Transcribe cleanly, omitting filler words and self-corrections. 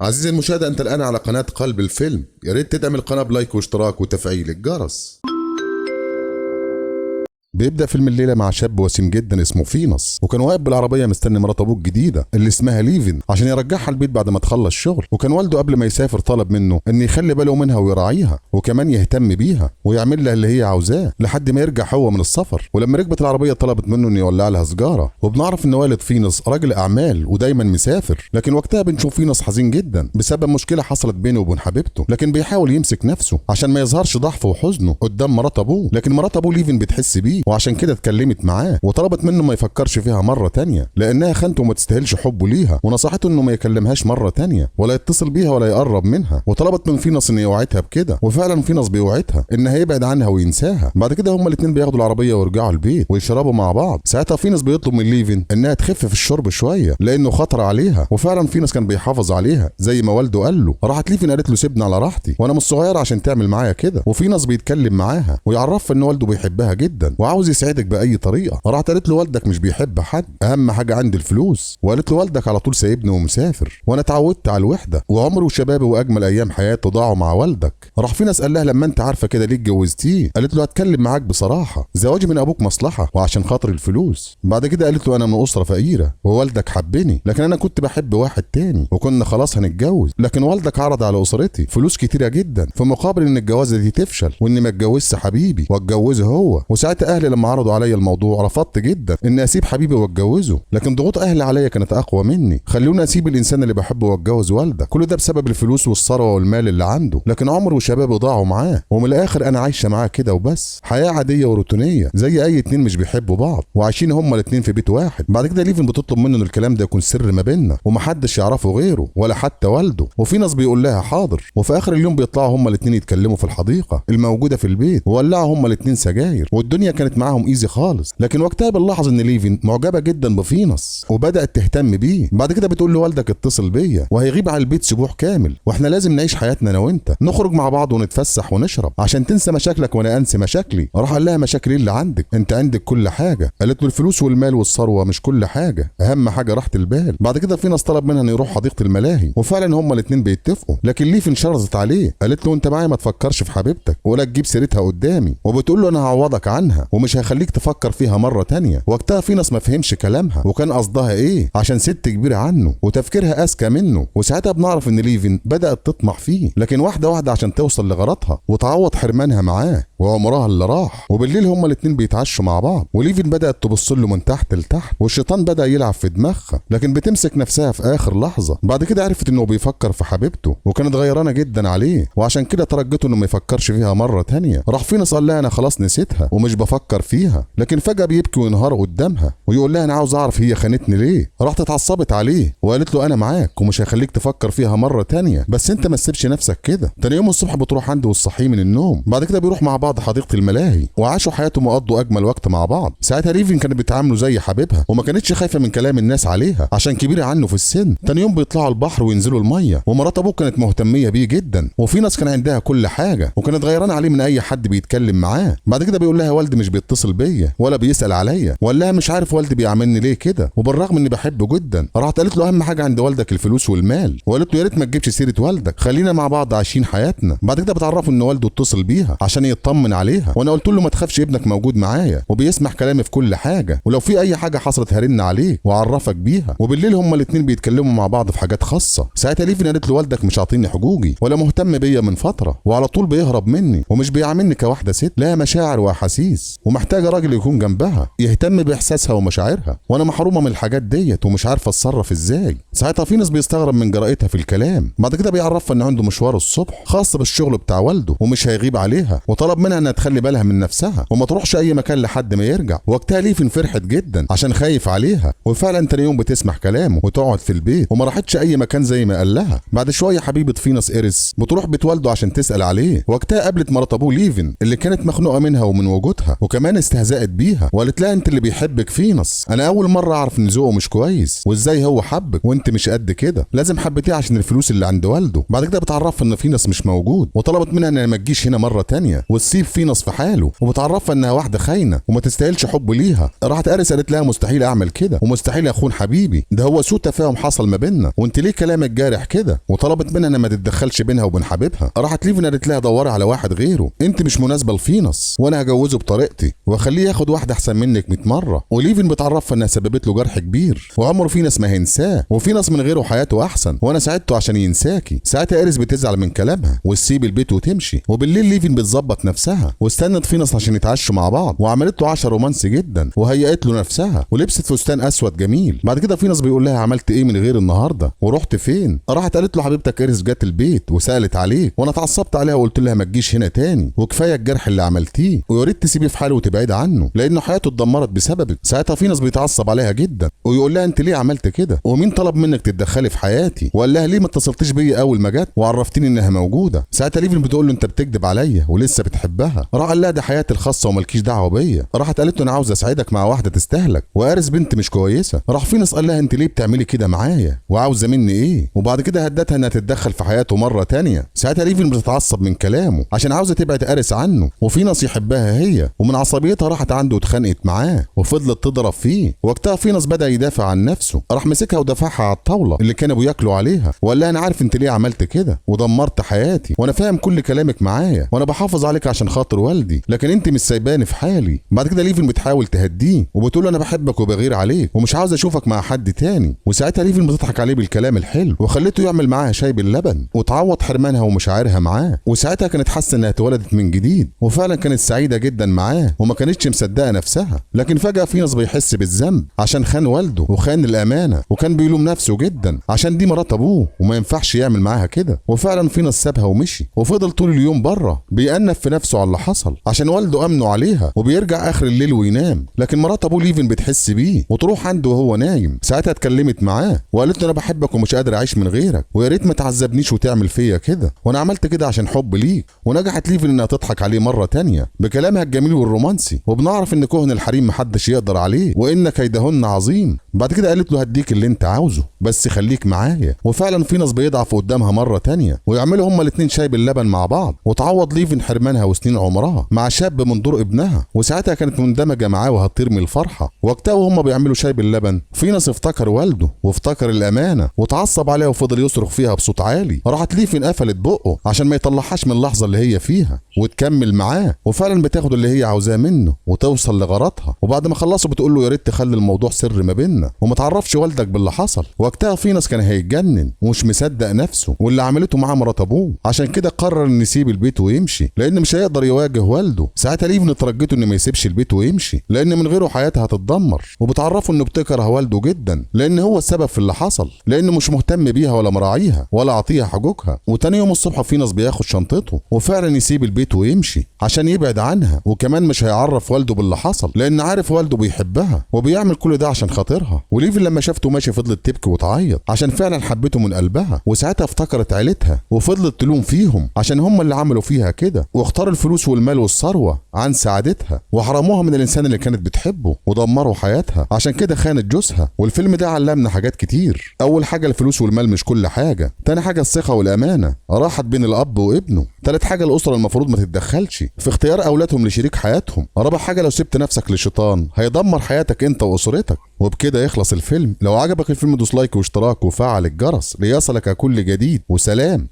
عزيزي المشاهد، أنت الآن على قناة قلب الفيلم. يا ريت تدعم القناة ب like واشتراك وتفعيل الجرس. بيبدأ فيلم الليلة مع شاب وسيم جدا اسمه فينوس، وكان واقف بالعربية مستني مرات أبوه الجديدة اللي اسمها ليفن عشان يرجعها البيت بعد ما تخلص شغل. وكان والده قبل ما يسافر طلب منه إن يخلي باله منها ويراعيها وكمان يهتم بيها ويعمل لها اللي هي عاوزاه لحد ما يرجع هو من السفر. ولما ركبت العربية طلبت منه إنه يولع لها سجارة. وبنعرف إن والد فينوس راجل أعمال ودايما مسافر، لكن وقتها بنشوف فينوس حزين جدا بسبب مشكلة حصلت بينه وبين حبيبته، لكن بيحاول يمسك نفسه عشان ما يظهرش ضعفه وحزنه قدام مرات أبوه. لكن مرات أبوه ليفن بتحس بيه، وعشان كده اتكلمت معاه وطلبت منه ما يفكرش فيها مرة تانية لأنها خانته وما تستاهلش حبه ليها، ونصحته انه ما يكلمهاش مرة تانية ولا يتصل بيها ولا يقرب منها. وطلبت من فينوس انه يوعدها بكده، وفعلا فينوس بيوعدها ان هيبعد عنها وينساها. بعد كده هما الاتنين بياخدوا العربية ويرجعوا البيت ويشربوا مع بعض. ساعتها فينوس بيطلب من ليفن انها تخفف الشرب شوية لأنه خطر عليها، وفعلا فينوس كان بيحافظ عليها زي ما والده قال له. راحت ليفن قالت له سيبني على راحتي وانا مش صغيرة عشان تعمل معايا كده. وفينوس بيتكلم معاها ويعرفها ان والده بيحبها جدا وعاوز يسعدك باي طريقه. راحت قالت له والدك مش بيحب حد، اهم حاجة عندي الفلوس. وقالت له والدك على طول سايبني ومسافر وانا اتعودت على الوحدة، وعمري وشبابي واجمل ايام حياتي ضاعوا مع والدك. راح فينوس قال لها لما انت عارفه كده ليه اتجوزتيه؟ قالت له هتكلم معاك بصراحة، زواجي من ابوك مصلحة وعشان خاطر الفلوس. بعد كده قالت له انا من اسره فقيرة ووالدك حبني، لكن انا كنت بحب واحد تاني وكنا خلاص هنتجوز، لكن والدك عرض على اسرتي فلوس كتيرة جدا في مقابل ان الجوازه دي تفشل واني ما اتجوزش حبيبي واتجوزه هو. وساعتها اهلي لما عرضوا عليا الموضوع رفضت جدا ان اسيب حبيبي واتجوزه، لكن ضغوط اهلي عليا كانت اقوى مني، خلوني اسيب الانسان اللي بحبه واتجوز والدك. كل ده بسبب الفلوس والثروة والمال اللي عنده، لكن عمره وشبابه ضاعوا معاه، ومن الاخر انا عايشه معاه كده وبس، حياة عادية وروتينيه زي اي اتنين مش بيحبوا بعض وعايشين هما الاتنين في بيت واحد. بعد كده ليفن بتطلب منه ان الكلام ده يكون سر ما بيننا ومحدش يعرفه غيره ولا حتى والده، وفينوس بيقول لها حاضر. وفي اخر اليوم بيطلعوا هما الاتنين يتكلموا في الحديقة الموجودة في البيت، وولعوا هما الاتنين سجاير والدنيا كانت معاهم easy خالص. لكن وقتها بنلاحظ ان ليفن معجبه جدا بفينوس وبدات تهتم بيه. بعد كده بتقول لوالدك اتصل بيا وهيغيب على البيت اسبوع كامل، واحنا لازم نعيش حياتنا انا وانت، نخرج مع بعض ونتفسح ونشرب عشان تنسى مشاكلك وانا انسى مشاكلي. راح قال لها مشاكل ايه اللي عندك؟ انت عندك كل حاجة. قالت له الفلوس والمال والثروة مش كل حاجة، اهم حاجة راحة البال. بعد كده فينوس طلب منها ان يروح حديقة الملاهي، وفعلا هما الاثنين بيتفقوا، لكن ليفن شرطت عليه، قالت له انت معايا ما تفكرش في حبيبتك ولا تجيب سيرتها قدامي، وبتقول له انا هعوضك عنها ومش هخليك تفكر فيها مرة تانية. وقتها فينوس ما فهمش كلامها وكان قصدها ايه عشان ست كبيرة عنه وتفكيرها اذكى منه. وساعتها بنعرف ان ليفن بدات تطمع فيه، لكن واحدة واحدة عشان توصل لغرضها وتعوض حرمانها معاه وعمرها اللي راح. وبالليل هما الاتنين بيتعشوا مع بعض، وليفن بدات تبص له من تحت لتحت والشيطان بدا يلعب في دماغها، لكن بتمسك نفسها في اخر لحظة. بعد كده عرفت انه بيفكر في حبيبته وكانت غيرانه جدا عليه، وعشان كده ترجته انه ما يفكرش فيها مرة تانية. راح فينوس قال لها انا خلاص نسيتها ومش بفكر فيها، لكن فجاة بيبكي وينهار قدامها ويقول لها انا عاوز اعرف هي خانتني ليه. راحت اتعصبت عليه وقالت له انا معاك ومش هخليك تفكر فيها مرة تانية، بس انت ما تسيبش نفسك كده. تاني يوم الصبح بتروح عنده وتصحيه من النوم. بعد كده بيروح مع بعض حديقة الملاهي وعاشوا حياتهم وقضوا اجمل وقت مع بعض. ساعتها ليفن كانت بتعامله زي حبيبها وما كانتش خايفة من كلام الناس عليها عشان كبيرة عنه في السن. تاني يوم بيطلعوا البحر وينزلوا المية، ومرات ابوه كانت مهتميه بيه جدا، وفينوس كان عندها كل حاجة وكانت غيرانه عليه من اي حد بيتكلم معاه. بعد كده بيقول لها والدي مش بيتصل بيا ولا بيسال عليا، وقال لها مش عارف والدي بيعاملني ليه كده وبالرغم اني بحبه جدا. راحت قالت له اهم حاجة عند والدك الفلوس والمال، وقالت له يا ريت ما تجيبش سيره والدك، خلينا مع بعض عايشين حياتنا. بعد كده بتعرفوا ان والده اتصل بيها عشان يطمن عليها، وانا قلت له ما تخافش ابنك موجود معايا وبيسمع كلامي في كل حاجة، ولو في اي حاجة حصلت هرن عليه واعرفك بيها. وبالليل هما الاثنين بيتكلموا مع بعض في حاجات خاصة. ساعتها ليفن قالت له والدك مش عاطيني حقوقي ولا مهتم بيا من فترة، وعلى طول بيهرب مني ومش بيعاملني كواحده ست لها مشاعر واحاسيس ومحتاجة راجل يكون جنبها يهتم باحساسها ومشاعرها، وانا محرومة من الحاجات ديت ومش عارفه اتصرف ازاي. ساعتها فينوس بيستغرب من جرأتها في الكلام. بعد كده بيعرفها ان عنده مشوار الصبح خاص بالشغل بتاع والده ومش هيغيب عليها، وطلب منها انها تخلي بالها من نفسها وما تروحش اي مكان لحد ما يرجع. وقتها ليفن فرحت جدا عشان خايف عليها، وفعلا تاني يوم بتسمع كلامه وتقعد في البيت وما راحتش اي مكان زي ما قال لها. بعد شوية حبيبه فينوس إيريس بتروح بيت والده عشان تسأل عليه. وقتها قابلت مرات ابوه ليفن اللي كانت مخنوقه منها ومن وجودها، وكمان استهزأت بيها وقالت لها انت اللي بيحبك فينوس، انا اول مرة اعرف ان ذوقه مش كويس وازاي هو حبك وانت مش قد كده، لازم حبتيه عشان الفلوس اللي عند والده. بعد كده بتعرفها ان فينوس مش موجود، وطلبت منها انها ما تجيش هنا مرة تانية وتسيب وتسيب فينوس في حاله، وبتعرفها انها واحدة خاينه وما تستاهلش حب ليها. راحت اريس قالت لها مستحيل اعمل كده ومستحيل اخون حبيبي، ده هو سوء تفاهم حصل ما بيننا، وانت ليه كلامك جارح كده؟ وطلبت منها انها ما تتدخلش بينها وبين حبيبها. راحت ليفن قالت لها دوري على واحد غيره، انت مش مناسبة لفينوس، وانا هجوزه بطريقتي واخليه ياخد واحدة احسن منك 100 مرة. وليفن بتعرفها انها سببت له جرح كبير وعمره فينوس ما هينساه، وفينوس من غيره حياته احسن، وانا ساعدته عشان ينساكي. ساعتها اريس بتزعل من كلامها وتسيب البيت وتمشي. وبالليل ليفن بتظبط نفسها واستنت فينوس عشان يتعشوا مع بعض، وعملت له عشاء رومانسي جدا وهيئت له نفسها ولبست فستان اسود جميل. بعد كده فينوس بيقول لها عملت ايه من غير النهارده ورحت فين؟ راحت قالت له حبيبتك اريس جت البيت وسالت عليك، وانا اتعصبت عليها وقلت لها ما تجيش هنا تاني، وكفاية الجرح اللي عملتيه، ويا ريت تسيبيه في حاله وتبعد عنه لانه حياته اتدمرت بسببك. ساعتها فينوس بيتعصب عليها جدا ويقول لها انت ليه عملت كده ومين طلب منك تتدخلي في حياتي؟ وقال لها ليه ما اتصلتيش بيا اول ما جت وعرفتيني انها موجودة؟ ساعتها ليفن بتقول له انت بتكذب عليا ولسه بتحبها. راح قال لها ده حياتي الخاصة ومالكيش دعوه بيا. راحت قالت له انا عاوز اساعدك مع واحدة تستاهلك، وارس بنت مش كويسة. راح فينوس قال لها انت ليه بتعملي كده معايا وعاوزه مني ايه؟ وبعد كده هدتها انها تتدخل في حياته مرة تانية. ساعتها ليفن بتتعصب من كلامه عشان عاوزه تبعد ارس عنه، وفينوس يحبها هي، ومن عصبيتها راحت عنده واتخانقت معاه وفضلت تضرب فيه. وقتها فينوس بدا يدافع عن نفسه، راح مسكها ودفعها على الطاولة اللي كانوا بياكلوا عليها، وقال لها انا عارف انت ليه عملت كده ودمرت حياتي، وانا فاهم كل كلامك معايا، وانا بحافظ عليك عشان خاطر والدي، لكن انت مش سايباني في حالي. بعد كده ليفن بتحاول تهديه وبتقول له انا بحبك وبغير عليك ومش عاوز اشوفك مع حد تاني. وساعتها ليفن بتضحك عليه بالكلام الحلو وخلته يعمل معاها شاي باللبن وتعوض حرمانها ومشاعرها معاه. وساعتها كانت حاسه انها اتولدت من جديد، وفعلا كانت سعيدة جدا معاه وما كانتش مصدقه نفسها. لكن فجاة فينوس بيحس بالذنب عشان خان والده وخان الامانة، وكان بيلوم نفسه جدا عشان دي مرات ابوه وما ينفعش يعمل معاها كده. وفعلا فينوس سابها ومشي، وفضل طول اليوم بره بيأنف في نفسه على اللي حصل عشان والده امنوا عليها، وبيرجع اخر الليل وينام. لكن مرات ابوه ليفن بتحس بيه وتروح عنده وهو نايم. ساعتها اتكلمت معاه وقالت له انا بحبك ومش قادر اعيش من غيرك، ويا ريت ما تعذبنيش وتعمل فيا كده، وانا عملت كده عشان حب ليك. ونجحت ليفن انها تضحك عليه مرة تانية بكلامها الجميل والرومانسي، وبنعرف ان كهن الحريم محدش يقدر عليه وان كيدهن عظيم. بعد كده قالت له هديك اللي انت عاوزه بس خليك معايا. وفعلا فينوس بيضعف قدامها مرة تانية ويعملوا هما الاثنين شاي باللبن مع بعض، وتعوض ليفن حرمانها وسنين عمرها مع شاب من دور ابنها. وساعتها كانت مندمجه معاه وهتطير من الفرحة. وقتها وهما بيعملوا شاي باللبن فينوس افتكر والده وافتكر الامانة وتعصب عليها وفضل يصرخ فيها بصوت عالي. راحت ليفن قفلت بقه عشان ما يطلعهاش من اللحظة اللي هي فيها وتكمل معاه، وفعلا بتاخد اللي هي عاوزاه منه وتوصل لغرضها. وبعد ما خلصوا بتقول له يا ريت تخلي الموضوع سر ما بيننا وما تعرفش والدك باللي حصل. وقتها فينوس كان هيتجنن ومش مصدق نفسه واللي عملته معاه مرات ابوه، عشان كده قرر ان يسيب البيت ويمشي لان مش هيقدر يواجه والده. ساعتها ليفن اترجته انه ما يسيبش البيت ويمشي لان من غيره حياتها هتتدمر، وبتعرفه انه بتكره والده جدا لان هو السبب في اللي حصل، لانه مش مهتم بيها ولا مراعيها ولا عطيها حقوقها. وتاني يوم الصبح فينوس بياخد شنطته وفعلا يسيب البيت ويمشي عشان يبعد عنها، وكمان مش هيعرف والده باللي حصل لان عارف والده بيحبها وبيعمل كل ده عشان خاطرها. وليفن لما شافته ماشي فضلت تبكي وتعيط عشان فعلا حبته من قلبها، وساعتها افتكرت عيلتها وفضلت تلوم فيهم عشان هم اللي عملوا فيها كده واختاروا الفلوس والمال والثروة عن سعادتها وحرموها من الانسان اللي كانت بتحبه ودمروا حياتها، عشان كده خانت جوزها. والفيلم ده علمنا حاجات كتير. اول حاجة الفلوس والمال مش كل حاجة. تاني حاجة الثقة والامانة راحت بين الاب وابنه. تالت حاجة الاسرة المفروض ما تتدخلش في اختيار اولادهم لشريك حياتهم. رابع حاجة لو سبت نفسك للشيطان هيدمر حياتك انت واسرتك. وبكده يخلص الفيلم. لو عجبك الفيلم دوس like واشتراك وفعل الجرس ليصلك كل جديد، وسلام.